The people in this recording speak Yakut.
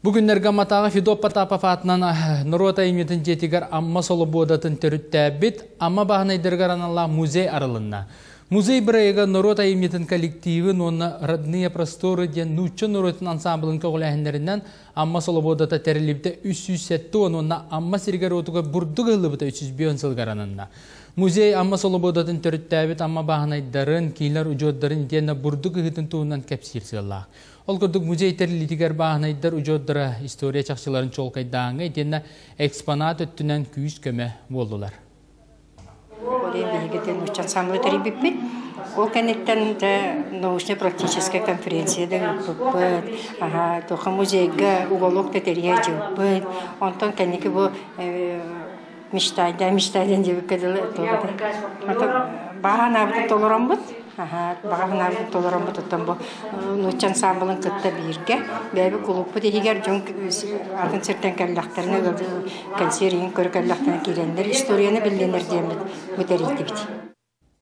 Бу күннэргэ Амматааҕы Федот Потапов аатынан норуот айымньытын дьиэтигэр Амма Солобуодатын төрүттээбит Амма бааһынайдарыгар аналлаах музей арылынна. Музей бырайыга норуот айымньытын коллективин уонна «Родные просторы» диэн нуучча норуотун ансамблын көҕүлээһиннэринэн Амма Солобуодата тэриллибитэ 370 уонна Амма сиригэр-уотугар бурдук ыһыллыбыта 305 сылыгар ананна. Музей Амма Солобуодатын төрүттээбит Амма бааһынайдарын, киинлэр удьуордарын итиэннэ бурдук ыһыытын туһунан кэпсиир сыаллаах. Ол курдук музей тэриллиитигэр бааһынайдар удьуордара история чахчыларын чуолкайдааҥҥа итиэннэ экспонат өттүнэн күүс-көмө буоллулар. Биһиги нуучча ансамблы тэрийбиппит. Ол кэнниттэн научно-практическая конференция да ыыппыппыт. Аха, туха музейга уголок да тэрийэ дьылпыт. Онтон кэнники бу мечтайда мечтайдан диэбиккэ дылы баҕа санаабытын толороммут баҕа санаабытын толороммут оттон бу нуучча ансамблын кытта бииргэ бэйэбит кулууппут иһигэр дьон атын сиртэн кэллэхтэринэ кэнсиэр иһин көрө кэллэхтэринэ киирэннэр историяны биллинэр диэммит бу тэрийдибит.